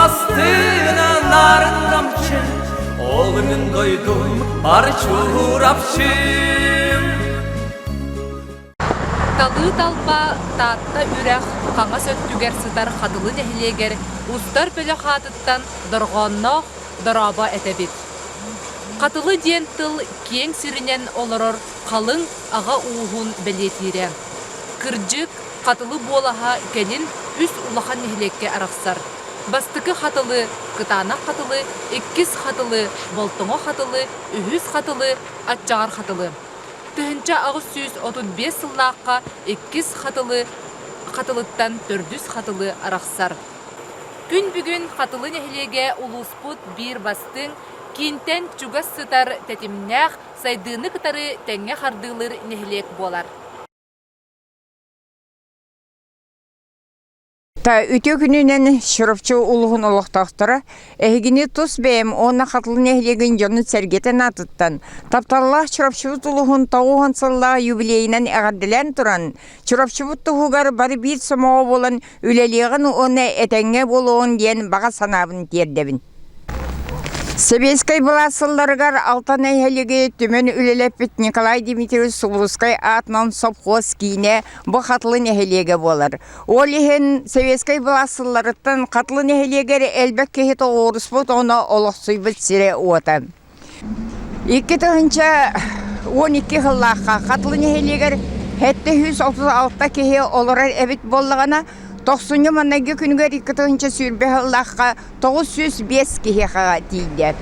Куоластыынан нарын намчы, Ол мин дойдум бар Чурапчым. Талыы талба Таатта үрэх хаҥас өттүгэр сытар Хатылы нэһилиэгэр устар бөлөх аатыттан дорҕоонноох дорообо этэбит. Хатылы диэн тыл киэҥ сиринэн олорор халыҥ аҕа ууһун бэлиэтиирэ. Кырдьык, Хатылы буолаһа кэлин үс улахан нэһилиэккэ арахсар. Бастакы Хатылы, Кытаанах Хатылы, иккис Хатылы, Болтоҥо Хатылы, үһүс Хатылы, Аччаҕар Хатылы. 1835 сыллаахха иккис Хатылы Хатылыттан төрдүс Хатылы арахсар. Күн бүгүн Хатылы нэһилиэгэ улууспут биир бастыҥ, киинтэн чугас сытар тэтимнээх, сайдыыны кытары тэҥҥэ хардыылыыр нэһилиэк буолар. Та үтүө күнүнэн Чурапчы улууһун олохтоохторо эһигини тус бэйэм уонна Хатылы нэһилиэгин дьонун-сэргэтин аатыттан тапталлаах Чурапчыбыт улууһун 90 сыллаах юбилейынан эҕэрдэлээн туран Чурапчыбыт туһугар бары биир сомоҕо буолан үлэлиэҕин уонна этэҥҥэ буолуоҕун диэн баҕа санаабын тиэрдэбин. Сэбиэскэй былаас сылларыгар Алтан нэһилиэги түмэн үлэлэппит Николай Дмитриевич Субурускай аатынан сопхуос киинэ бу Хатылы нэһилиэгэ буолар. Ол иһин сэбиэскэй былаас сылларыттан Хатылы нэһилиэгэр элбэх киһи тоҕуоруспут уонна олохсуйбут сирэ-уота. 2012 сыллаахха Хатылы нэһилиэгэр 736 киһи олорор эбит буоллаҕына, тохсунньу маҥнайгы күнүгэр 2020 сыллаахха 905 киһиэхэ тиийдэ.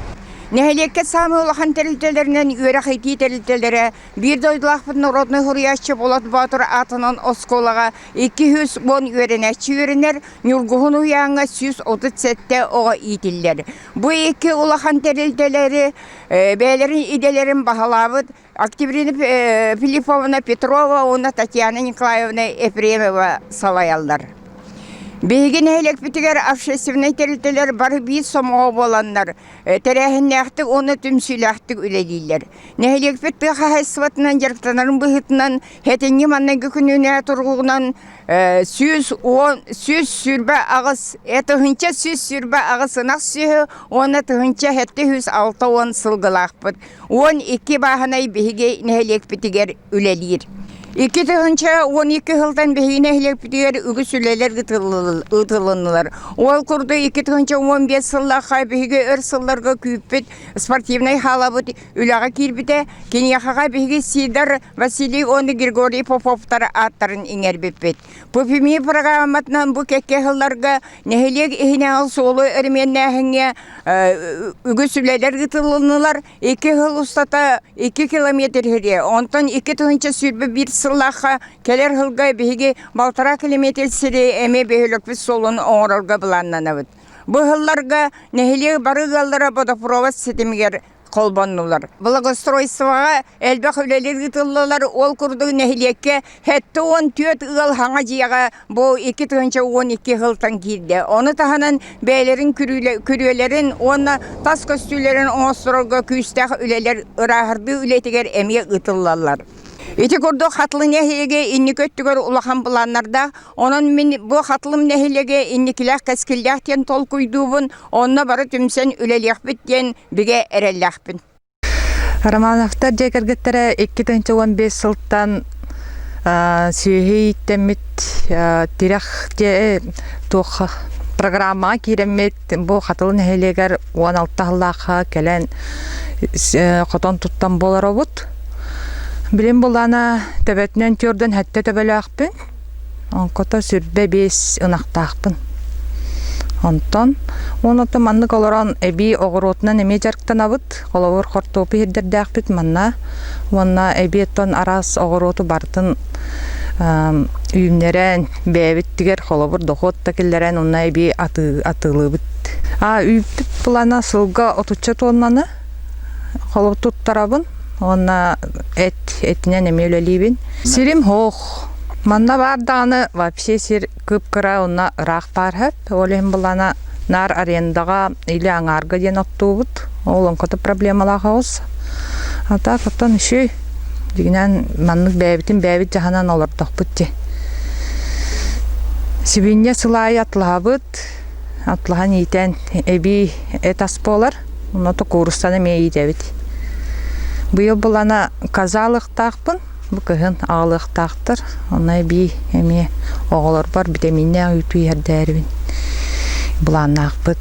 Нэһилиэккэ саамай улахан тэрилтэлэринэн үөрэх-иитии тэрилтэлэрэ биир дойдулаахпыт народнай суруйааччы Болот Боотур аатынан оскуолаҕа 210 үөрэнээччи үөрэнэр, Ньургуһун уһуйааҥҥа 137 оҕо иитиллэр. Бу икки улахан тэрилтэлэри бэйэлэрин идэлэрин баһылаабыт Октябрина Филипповна Петрова уонна Татьяна Николаевна Ефремова салайаллар. Биһиги нэһилиэкпитигэр общественнай тэрилтэлэр бары биир сомоҕо буоланнар тэрээһиннээхтик уонна түмсүүлээхтик үлэлииллэр. Нэһилиэкпит тыа хаһаайыстыбатынан дьарыктанарын быһыытынан сэтинньи маҥнайгы күнүнэ туругунан 110 128 1128 ынах сүөһү уонна 1760 сылгылаахпыт. 12 бааһынай биһиги нэһилиэкпитигэр үлэлиир. 2012 сылтан биһиги нэһилиэкпитигэр үгүс үлэлэр ыытылыннылар. Ол курдук 2015 сыллаахха биһиги өр сылларга күүппүт спортивнай хаалабыт үлэҕэ киирбитэ. Киниэхэҕэ биһиги Сидор Василий уонна Григорий Поповтар ааттарын иҥэрбиппит. ПФМИ программатынан бу кэккэ сылларга нэһилиэк иһинээҕи суолу өрөмүөннээһиҥҥэ үгүс үлэлэр ыытылыннылар. Икки сыл устата 2 километр сири, онтон 2021 сыллаахха кэлэр сылга биһиги балтараа километр сири эмиэ бөһүөлэкпит суолун оҥорорго былааннанабыт. Бу сылларга нэһилиэк бары ыаллара водопровод ситимигэр холбоннулар. Благоустройствоҕа элбэх үлэлэр ыытыллалар. Ол курдук нэһилиэккэ 74 ыал хаҥа дьиэҕэ бу 2012 сылтан киирдэ. Ону таһынан бэйэлэрин күрүөлэрин уонна тас көстүүлэрин оҥосторорго күүстээх үлэлэр ырааһырдыы үлэтигэр эмиэ ыытыллаллар. Ити курдук Хатылы нэһилиэгэ инники өттүгэр улахан былааннардаах. Онон мин бу Хатылым нэһилиэгэ инникилээх кэскиллээх диэн толкуйдуубун. Онно бары түмсэн үлэлиэхпит диэн бигэ эрэллээхпин. Романовтар дьиэ кэргэттэрэ 2015 сылтан сүөһү ииттэммит тирэх дьиэ туох программаҕа киирэммит бу Хатылы нэһилиэгэр 16 сыллаахха кэлэн хотон туттан буоларобут. Билим булана төбөтүнэн түөрдэн сэттэ төбөлөөхпүн. Онкото сүрбэ биэс ынахтаахпын. Онтон уонна маннык олорон эбии оҕуруотунан эмиэ дьарыктанабыт. Холобур, хортуоппуй иһирдэрдээхпит манна. Уонна эбии оттон араас оҕуруоту барытын үүннэрэн, бэйэбитигэр холобур дохуот да киллэрэн уонна эбии атыылыыбыт. А үүппүт плана сылга отучча туоннаны холобур туттарабын уонна эт этинэн эмиэ үлэлиибин. Сирим хоох. Манна баар даҕаны вообще сир кып-кыра уонна ыраах баар сөп. Ол иһин былаана наар арендаҕа или аҥаарга диэн оттуубут. Ол оҥкото проблемалаах оҕус. А так оттон үчүгэй. Дьиҥинэн маннык бэйэбитин бэйэбит дьаһанан олордохпут дии. Сибиинньэ сыл аайы атлаһабыт. Атлаһан иитэн эбии эт ас буолар. Онно кууруссаны эмиэ иитэбит. Быйыл былана коза ылыахтаахпын. Бу кыһын аҕалыахтаахтар. Онно эбии эмиэ оҕолорбор битэмииннээх үүтү иһэрдээрибин былааннаахпыт.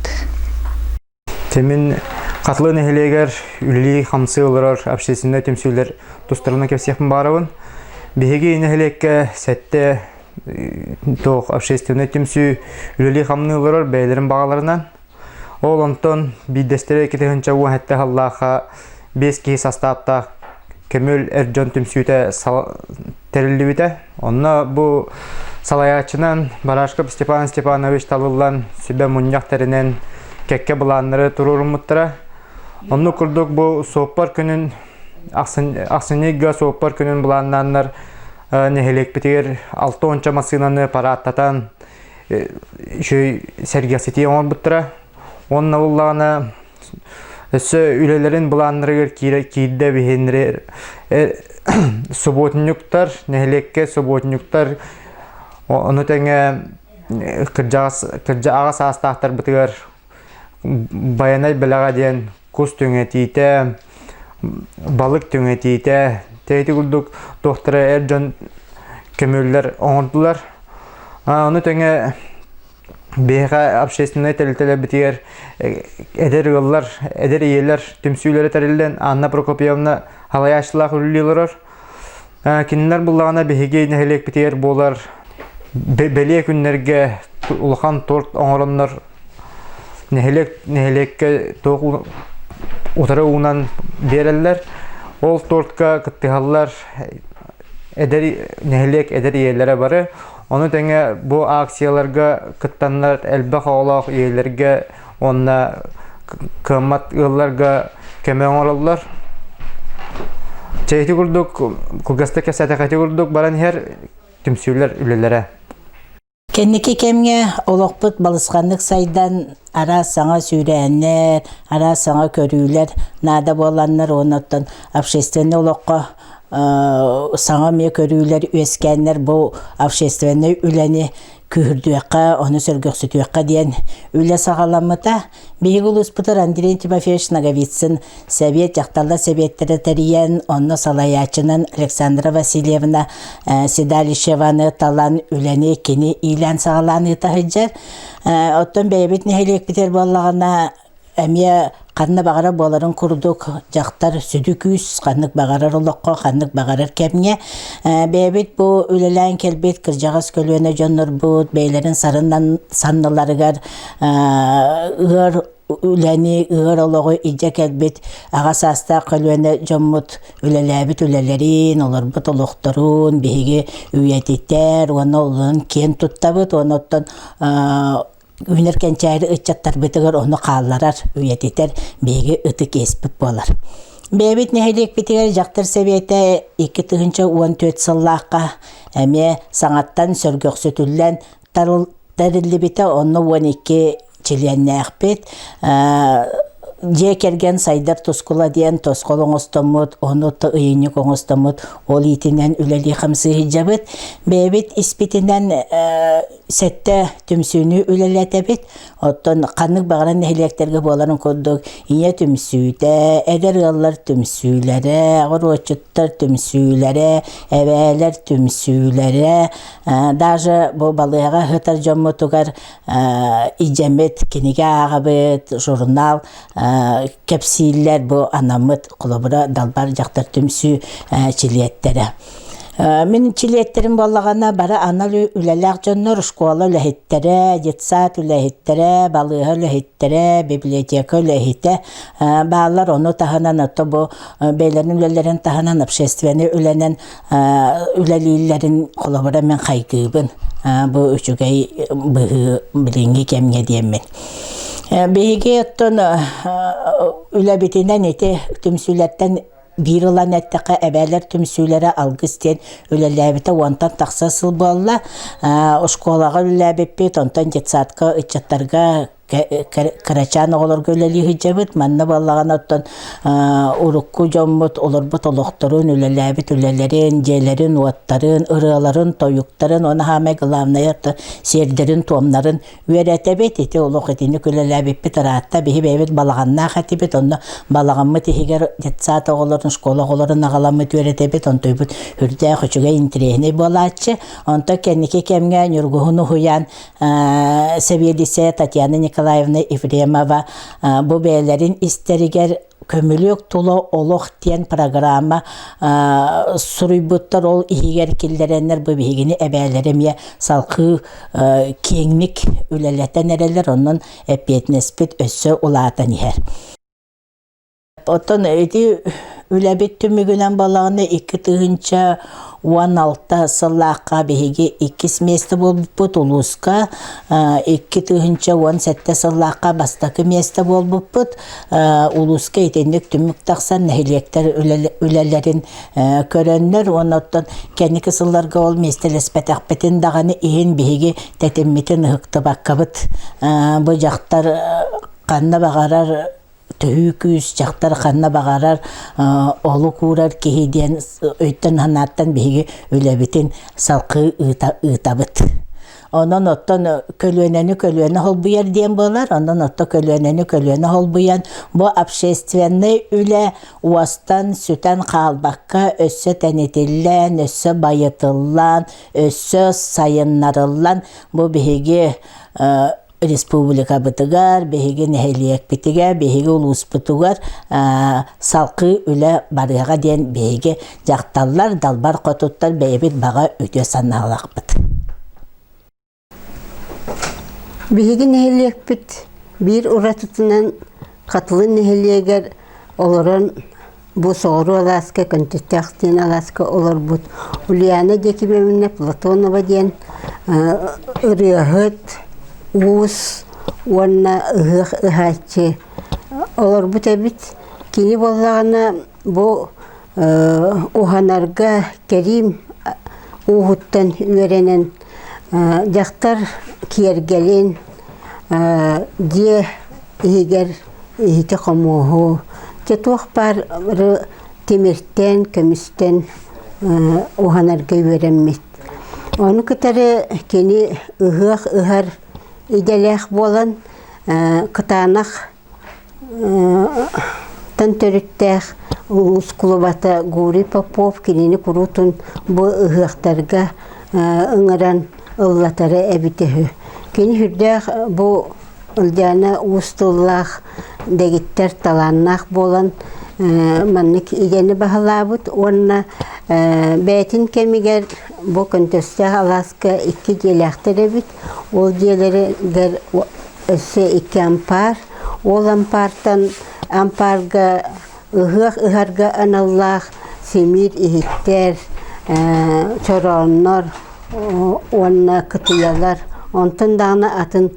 Тимин Хатылы нэһилиэгэр үлэлии-хамсыы олорор общественнай түмсүүлэр тустарынан кэпсиэхпин баҕарабын. Биһиги нэһилиэккэ сэттэ туох общественнай түмсүү үлэлии-хамныы олорор бэйэлэрин баҕаларынан. Ол онтон биирдэстэрэ 2017 сыллаахха биэс киһи састааптаах көмүл эр дьон түмсүүтэ тэриллибитэ. Онно бу салайааччынан Барашков Степан Степанович талыллан сүбэ мунньах тэринэн кэккэ былааннары туруоруммуттара. Оннук курдук бу суоппар күнүн ахсынньы ыйга суоппар күнүн былааннааннар нэһилиэкпитигэр 60 массыынаны парааттатан үчүгэй сэргэхситии оҥорбуттара. Уонна буллаҕына Өссө үлэлэрин былааннарыгар киирдэ биһиннэри субуотунньуктар, нэһилиэккэ субуотунньуктар, ону тэҥэ кырдьаҕас аҕа саастаахтарбытыгар Байанай бэлэҕэ диэн кус түҥэтиитэ, балык түҥэтиитэ, ити курдук туохтара эр дьон көмүллэр оҥордулар. Ону тэҥэ Биһиэхэ общественнай тэрилтэлэрбитигэр эдэр ыаллар, эдэр ийэлэр түмсүүлэрэ тэриллэн Анна Прокопьевна салайааччылаах үлэлии олорор. Кинилэр буллаҕына биһиги нэһилиэкпитигэр буолар бэлиэ күннэргэ улахан торт оҥороннор нэһилиэк нэһилиэккэ туох утары уунан биэрэллэр. Ол тортка кыттыһаллар эдэр нэһилиэк эдэр ийэлэрэ бары. Ону тэҥэ бу акцияларга кыттаннар элбэх оҕолоох ийэлэргэ уонна кыаммат ыалларга көмө оҥороллор. Чэ ити курдук кылгастык кэпсээтэххэ ити курдук баран иһэр түмсүүлэр үлэлэрэ. Кэнники кэмҥэ олохпут балысханнык сайдан, араас саҥа сүүрээннэр, араас саҥа көрүүлэр наада буоланнар уонна оттон общественнай олоххо саҥа эмиэ көрүүлэр үөскээннэр бу общественнай үлэни күүһүрдүөххэ, ону сөргөхсүтүөххэ диэн үлэ саҕаламмыта. Биһиги улууспутугар Андрей Тимофеевич Ноговицын Сэбиэт дьахталлар сэбиэттэрэ тэрийэн, онно салайааччынан Александра Васильевна Седалищеваны талан үлэни кини иилээн-саҕалаан ыыта сылдьар. Оттон бэйэбит нэһилиэкпитигэр буоллаҕына, эмиэ ханна баҕарар буоларын курдук дьахтар сүдү күүс ханнык баҕарар олоххо, ханнык баҕарар кэмҥэ. Бэйэбит бу үлэлээн кэлбит кырдьаҕас көлүөнэ дьоннорбут бэйэлэрин сарыннан санныларыгар ыар үлэни, ыар олоҕу илдьэ кэлбит аҕа саастаах көлүөнэ дьоммут үлэлээбит үлэлэрин, олорбут олохторун биһиги үйэтитэр уонна олорон киэн туттабыт уонна оттон үүнэр кэнчээри ыччаттарбытыгар ону хаалларар, үйэтитэр биһиги ытык иэспит буолар. Бэйэбит нэһилиэкпитигэр дьахтар сэбиэтэ 2014 сыллаахха эмиэ саҥаттан сөргөхсүтүллэн тэриллибитэ, онно 12 чилиэннээхпит. Дьиэ кэргэн сайдар тускула диэн тосхол оҥостоммут, ону ыйынньык оҥостоммут, ол иитинэн үлэлии-хамсыы сылдьабыт. Бэйэбит испитинэн сэттэ түмсүүнү үлэлэтэбит. Оттон ханнык баҕарар нэһилиэктэргэ буоларын курдук ийэ түмсүүтэ, эдэр ыаллар түмсүүлэрэ, оҕуруотчуттар түмсүүлэрэ, эбээлэр түмсүүлэрэ, даже бу балыыһаҕа сытар дьоммутугар идьэммит кинигэ ааҕабыт, журнал кэпсииллэр бу анаммыт холобура Далбар дьахтар түмсүү чилиэттэрэ. Мин чилиэттэрим буоллаҕына бары анал үлэлээх дьоннор школа үлэһиттэрэ, детсад үлэһиттэрэ, балыыһа үлэһиттэрэ, библиотека үлэһитэ бааллар. Ону таһынан ото бу бэйэлэрин үлэлэрин таһынан общественнай үлэнэн үлэлииллэрин холобура мин хайгыыбын. Бу үчүгэй быһыы билиҥҥи кэмҥэ диэммин. Биһиги оттон үлэбитинэн ити түмсүүлэртэн биир ылан эттэххэ, эбээлэр түмсүүлэрэ Алгыс диэн үлэлээбитэ уонтан тахса сыл буолла. Оскуолаҕа үлэлээбиппит, онтон детсадка ыччаттарга Кырачаан оҕолорго үлэлии сылдьабыт. Манна буоллаҕына оттон урукку дьоммут олорбут олохторун, үлэлээбит үлэлэрин, дьиэлэрин-уоттарын, ырыаларын, тойуктарын уонна саамай главное сиэрдэрин-туомнарын үөрэтэбит. Ити олох итинник үлэлээбиппит ыраатта. Биһи бэйэбит балаҕаннаах этибит. Онно балаҕаммыт иһигэр детсад оҕолорун, школа оҕолорун аҕаламмыт үөрэтэбит. Онтуйбут үрдээх үчүгэй интэриэһинэй буолааччы. Онтон кэнники кэмҥэ Ньургуһун уһуйаан сэбиэдиссэйэ Татьяна Николаевна Ефремова бу бэйэлэрин истэригэр Көмүлүөк тула олох диэн программа суруйбуттар, ол иһигэр киллэрэннэр бу биһигини эбээлэри эмиэ салгыы киэҥник үлэлэтэн эрэллэр, онон эппиэтинэспит өссө улаатан иһэр. Оттон ити үлэбит түмүгүнэн балаҕаны 2016 сыллаахха биһиги иккис миэстэ буолбуппут улууска, 2017 сыллаахха бастакы миэстэ буолбуппут. Улууска итинник түмүк тахсан нэһилиэктэр үлэлэрин көрөннөр уонна оттон кэнники сылларга ол миэстэлэспэтэхпитин даҕаны иһин биһиги тэтиммитин ыһыктыбаккабыт бу дьахтар ханна баҕарар төһүү күүс дьахтар ханна баҕарар олук уурар киһи диэн өйтөн-санааттан биһиги үлэбитин салгыы ыытабыт. Онон оттон көлүөнэни көлүөнэ холбуйар диэн буолар, онон отто көлүөнэни көлүөнэ холбуйан бу общественнай үлэ уостан сүтэн хаалбакка өссө тэнитиллэн, өссө байытыллан, өссө сайыннарыллан бу биһиги республикабытыгар, биһиги нэһилиэкпитигэр, биһиги улууспутугар салгыы үлэ барыаҕа диэн биһиги дьахталлар, далбар хотуттар бэйэбит баҕа үтүө санаалаахпыт. Биһиги нэһилиэкпит биир уратытынан Хатылы нэһилиэгэр олорон Бу соҕуруу алааска Көнтөстөөх диэн алааска олорбут Ульяна Дьэкимэвна Платонова диэн ырыаһыт, уус уонна ыһыах ыһааччы олорбут эбит. Кини буоллаҕына бу уһанарга кэриим ууһуттан үөрэнэн дьахтар киэргэлин, дьиэ иһигэр иһити-хомуоһу, дьэ туох баар тимиртэн, көмүстэн уһанарга үөрэммит. Ону кытары кини ыһыах ыһар идэлээх буолан кытаанах тан төрүттээх улуус кулубата Гурий Попов кинини куруутун бу ыһыахтарга ыҥыран ыллатара эбитэ үһү. Кини сүрдээх бу Ылдьаана уус тыллаах, дэгиттэр талааннаах буолан маннык идэни баһылаабыт уонна бэйэтин кэмигэр бу Көнтөстөөх алааска икки дьиэлээхтэр эбит. Ол дьиэлэригэр өссө икки ампаар. Ол ампаартан ампаарга ыһыах ыһарга аналлаах симиир иһиттэр, чорооннор уонна кытыйалар, онтон даҕаны атын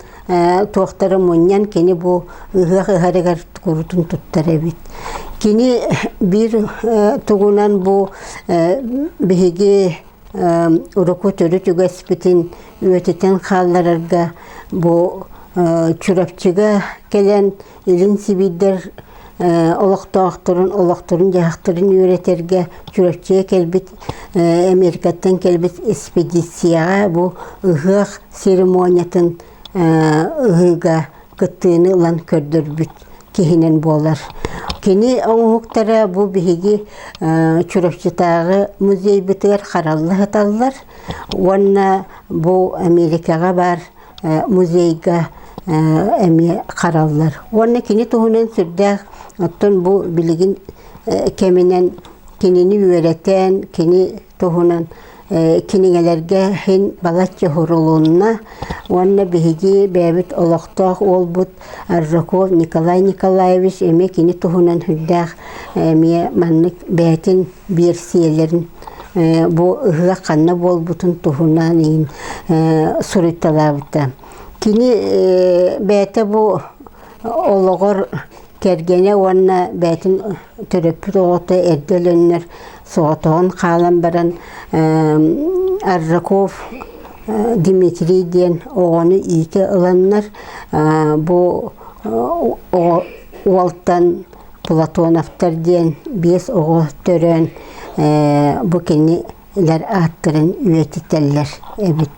туохтары мунньан кини бу ыһыах ыһарыгар курутун туттар эбит. Кини биир тугунан бу биһиги урукку төрүт үгэспитин үөтүтэн хаалларарга бу Чурапчыга кэлэн Илин Сибиирдэр олохтоохторун олохторун-дьаһахтарын үөрэтэргэ Чурапчыга кэлбит Америкаттан кэлбит экспедицияҕа бу ыһыах церемониятын ыһыыга кыттыыны ылан көрдөрбүт киһинэн буолар. Кини оҥоһуктара бу биһиги Чурапчытааҕы музейбытыгар харалла сыталлар уонна бу Америкаҕа баар музейга эмиэ хараллар. Уонна кини туһунан сүрдээх оттон бу билигин кэминэн кинини үөрэтэн, кини туһунан кинигэлэргэ иһин балачча уһурулунна уонна биһиги бэйэбит олохтоох уолбут Аржаков Николай Николаевич эмиэ кини туһунан сүрдээх эмиэ маннык бэйэтин биэрсийэлэрин бу ыһыах ханна буолбутун туһунан иһин суруйталаабыта. Кини бэйэтэ бу олоҕор кэргэнэ уонна бэйэтин төрөппүт оҕото эрдэ өлөннөр соҕотоҕун хаалан баран Аржаков. Дмитрий диэн оҕону иитэ ыланнар бу оҕо уолтан Платоновтар диэн биэс оҕо төрөөн бу кинилэр ааттарын үйэтитэллэр эбит.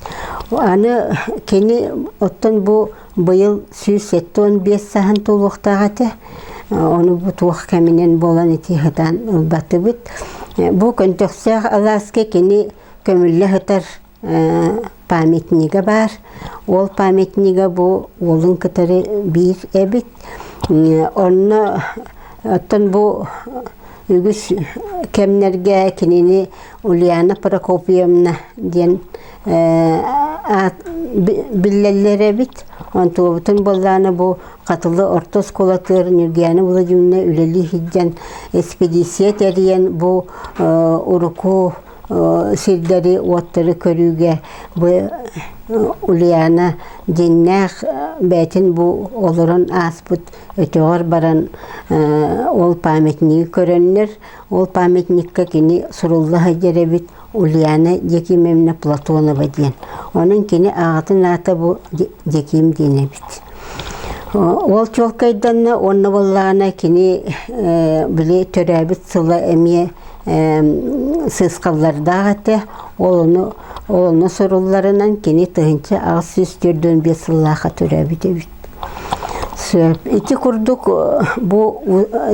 Аны кини оттон бу быйыл 175 саһын туолуохтаах этэ. Ону бу туох кэминэн буолан ити сытан ылбатыбыт. Бу Көнтөхсөөх алааска кини көмүллэ сытар памятнига баар. Ол памятнига бу уолун кытары биир эбит. Онно оттон бу үгүс кэмнэргэ кинини Ульяна Прокопьевна диэн биллэллэр эбит. Онтуобутун буоллаана бу Хатылы орто оскуолатыгар Ньургуйаана Владимировна үлэлии сылдьан экспедиция тэрийэн бу урукку сирдэри, уоттары көрүүгэ бу Ульяна дьиҥнээх бэйэтин бу олорон ааспыт өтөҕөр баран ол памятнигы көрөннөр, ол памятникка кини сурулла сылдьар эбит Ульяна Дьэкиимовна Платонова диэн. Онон кини аҕатын аата бу Дьэкиим диэн эбит. Ол чуолкайданна уонна буоллаҕына кини били төрөөбүт сыла эмиэ сыысхаллардаах этэ. Ол ону ол ону сурулларынан кини 1845 сыллаахха төрөөбүт эбит. Сөп. Ити курдук бу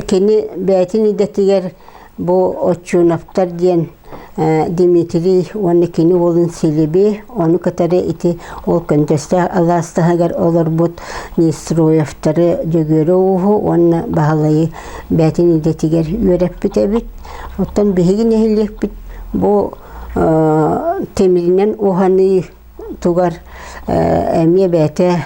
кини бэйэтин идэтигэр бу Оччуновтар диэн Дмитрий уонна кини уолун Силиби, ону кытары ити ол Көнтөстөөх алаас таһыгар олорбут Нестроевтары Дьөгүөрэ ууһу уонна Баһылайы бэйэтин идэтигэр үөрэппит эбит. Оттон биһиги нэһилиэкпит бу тимиринэн уһаныы тугар эмиэ бэйэтэ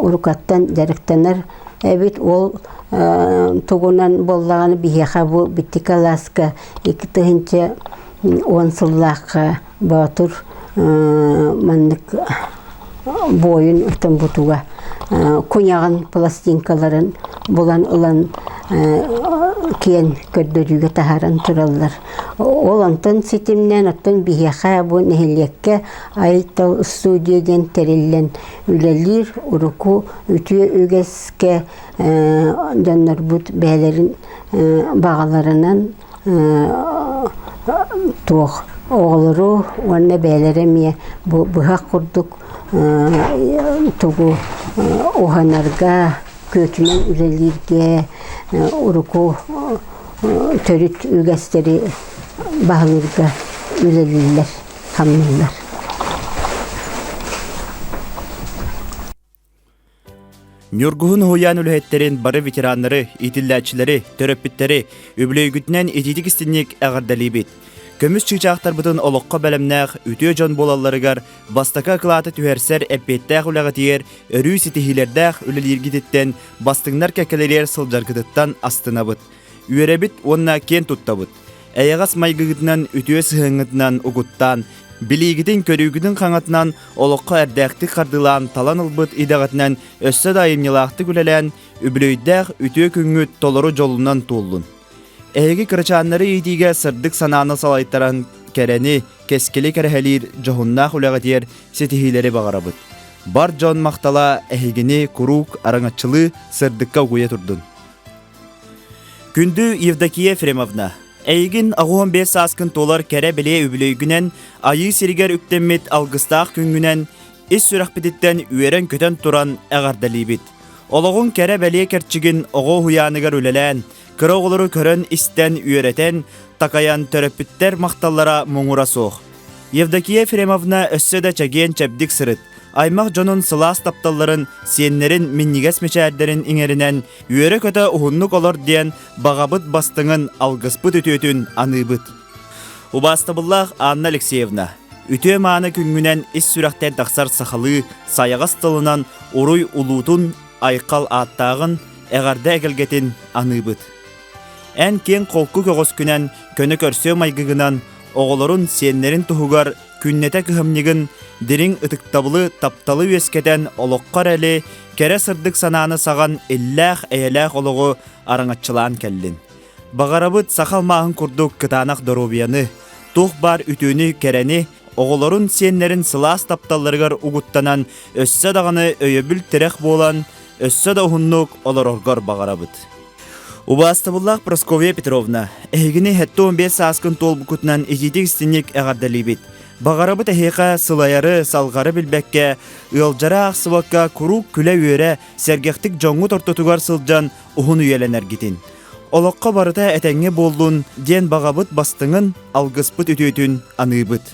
урукаттан дьарыктанар эбит. Ол тугунан буоллаҕына биһиэхэ бу Биттик алааска 2010 сыллаахха Боотур маннык буойун оттон бутуга куйаҕын пластинкаларын булан ылан киэн көрдөрүүгэ таһааран тураллар. Ол онтон ситимнээн оттон биһиэхэ бу нэһилиэккэ Айтал студия диэн тэриллэн үлэлиир урукку үтүө үгэскэ дьоннорбут бэйэлэрин баҕаларынан туох оҕолору уонна бэйэлэрэ эмиэ бу быһах курдук тугу уһанарга, күөтүнэн үлэлииргэ урукку төрүт үгэстэри баһылыырга үлэлииллэр, хамныыллар. Ньургуһун уһуйаан үлэһиттэрин бары ветераннары, иитиллээччилэри, төрөппүттэри үбүлүөйгүтүнэн итиитик истинник эҕэрдэлиибит. Көмүс чыычаахтарбытын олоххо бэлэмнээх үтүө дьон буолалларыгар бастакы акылааты түһэрсэр эппиэттээх үлэҕитигэр өрүү ситиһиилэрдээх үлэлииргититтэн бастыҥнар кэккэлэригэр сылдьаргытыттан астынабыт. Үөрэбит уонна киэн туттабыт. Эйэҕэс майгыгытынан үтүө сыһыаҥҥытынан угуттаан, билиигитин-көрүүгүтүн хаҥатынан олоххо эрдээхтик хардыылаан талан ылбыт идэҕитинэн өссө да айымньылаахтык үлэлээн, үбүлүөйдээх үтүө күҥҥүт толору дьолунан туоллун. Эһиги кырачааннары иитиигэ сырдык санааны салайтаран кэрэни, кэскили кэрэһэлиир дьоһуннаах үлэҕитигэр ситиһиилэри баҕарабыт. Бар дьон махтала эһигини куруук араҥаччылыы сырдыкка угуйа турдун. Күндү Евдокия Ефремовна, эйигин 85 сааскын туолар кэрэ-бэлиэ үбүлүөйгүнэн, Айыы сиригэр үктэммит алгыстаах күҥҥүнэн ис сүрэхпититтэн үөрэн-көтөн туран эҕэрдэлиибит. Олоҕуҥ кэрэ-бэлиэ кэрчигин оҕо уһуйааныгар үлэлээн, кыра оҕолору көрөн-истэн, үөрэтэн, такайан төрөппүттэр махталлара муҥура суох. Евдокия Ефремовна өссө да чэгиэн-чэбдик сырыт, аймах дьонун сылаас тапталларын, сиэннэрин минньигэс мичээрдэрин иҥэринэн, үөрэ-көтө уһуннук олор диэн баҕабыт бастыҥын, алгыспыт үтүөтүн аныыбыт. Убаастабыллаах Анна Алексеевна, үтүө-мааны күҥҥүнэн ис сүрэхтэн тахсар сахалыы сайаҕас тылынан уруй улуутун, айхал ааттааҕын, эҕэрдэ эгэлгэтин аныыбыт. Эн киэҥ холку көҕүскүнэн, көнө көрсүө майгыгынан, оҕолорун, сиэннэрин туһугар күннэтэ кыһамньыгын, дириҥ ытыктабылы, тапталы үөскэтэн олоххо эрэли, кэрэ сырдык санааны саҕан иллээх-эйэлээх олоҕу араҥаччылаан кэллин. Баҕарабыт саха алмааһын курдук кытаанах доруобуйаны, туох баар үтүөнү, кэрэни, оҕолорун сиэннэрин сылаас тапталларыгар угуттанан, өссө даҕаны өйөбүл-тирэх буолан, өссө да уһуннук олороргор баҕарабыт. Убаастабыллаах Прасковья Петровна, эһигини 75 сааскын туолбуккутунан итиитик-истиҥник эҕэрдэлиибит. Баҕарабыт эһиэхэ сылайары, салҕары билбэккэ, ыалдьары аахсыбакка куруук күлэ-үөрэ, сэргэхтик дьоҥҥут ортотугар сылдьан уһун үйэлэнэргитин. Олоххо барыта этэҥҥэ буоллун диэн баҕабыт бастыҥын, алгыспыт үтүөтүн аныыбыт.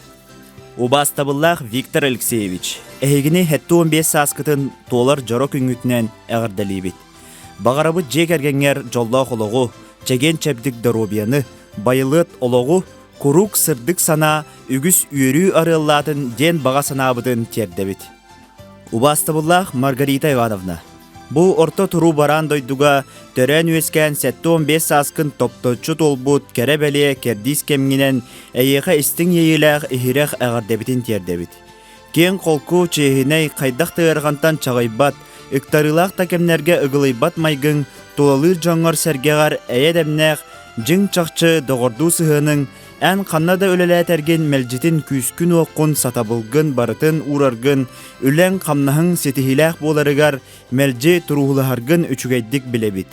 Убаастабыллаах Виктор Алексеевич, эһигини 75 сааскытын туолар дьоро күҥҥүтүнэн эҕэрдэлиибит. Баҕарабыт дьиэ кэргэҥҥэр дьоллоох олоҕу, чэгиэн-чэбдик доруобуйаны, байылыат олоҕу, куруук сырдык санаа, үгүс үөрүү арыаллаатын диэн баҕа санаабытын тиэрдэбит. Убаастабыллаах Маргарита Ивановна, бу орто туруу бараан дойдуга төрөөн-үөскээн 75 сааскын топточчу туолбут кэрэ-бэлиэ кэрдиис кэмҥинэн эйиэхэ истиҥ иэйиилээх иһирэх эҕэрдэбитин тиэрдэбит. Киэҥ-холку, чиэһинэй, хайдах да ыарахантан чаҕыйбат, ыктарыылаах да кэмнэргэ ыгылыйбат майгыҥ, тулалыыр дьоҥҥор-сэргэҕэр эйэ-дэмнээх, дьиҥ-чахчы доҕордуу сыһыаныҥ Эн ханна да үлэлээтэргин мэлдьитин күүскүн-уоххун, сатабылгын барытын уураргын, үлэҥ-хамнаһыҥ ситиһиилээх буоларыгар мэлдьи туруулаһаргын үчүгэйдик билэбит.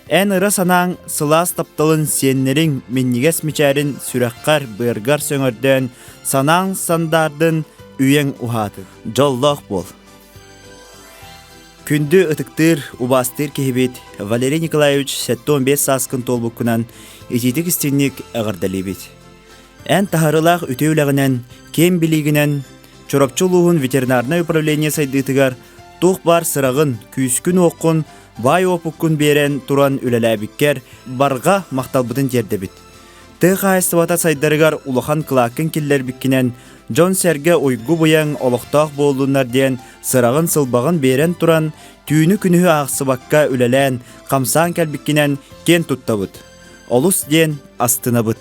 Эн ыра санааҥ сылаас тапталын сиэннэриҥ минньигэс мичээрин сүрэххэр, быаргар сөҥөрдөөн, санааҥ сандаардын, үйэҥ уһаатын. Дьоллоох буол. Күндү ытыктыыр, убаастыыр киһибит Валерий Николаевич 75 сааскын туолбуккунан итиитик-истиҥник эҕэрдэлиибит. Эн таһаарыылаах үтүө үлэҕинэн, киэҥ билиигинэн Чурапчы улууһун ветеринарнай управление сайдыытыгар туох баар сыраҕын, күүскүн-уоххун, баай уопуккун биэрэн туран үлэлээбиккэр барҕа махталбытын тиэрдэбит. Тыа хаһаайыстыбата сайдарыгар улахан кылааккын киллэрбиккинэн, дьон-сэргэ уйгу-быйаҥ олохтоох буоллуннар диэн сыраҕын-сылбаҕын биэрэн туран, түүнү-күнүһү аахсыбакка үлэлээн, хамсаан кэлбиккинэн киэн туттабыт. Олус диэн астынабыт.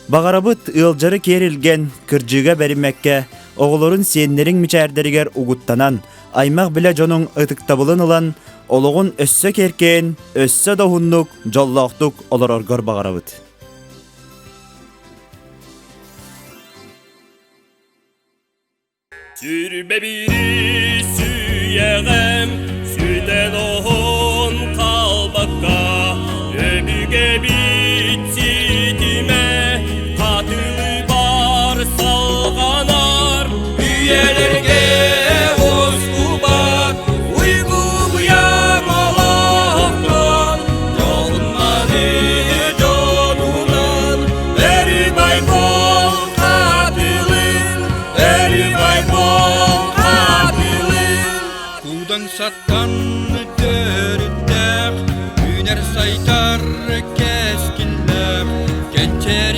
Баҕарабыт ыалдьары киэр илгэн, кырдьыыга бэриммэккэ, оҕолорун сиэннэриҥ мичээрдэригэр угуттанан, аймах-билэ дьонуҥ ытыктабылын ылан, олоҕун өссө киэркэйэн, өссө да уһуннук, дьоллоохтук олороргор баҕарабыт. Сүрбэ бири сүүйэҕэм, сүтэн оһон хаалбакка, өбүгэбит ситимэ хатылы бар салҕанар, үйэлэргэ уоскубат, уйгу-быйаҥ олохтон, дьолунманы дьонунан, бэрибай бол хатылын, бэрибай бол хатылын. Куудаҥ саттан төрүттээх, үүнэр сайдар кэскиллээх, кэнчээри.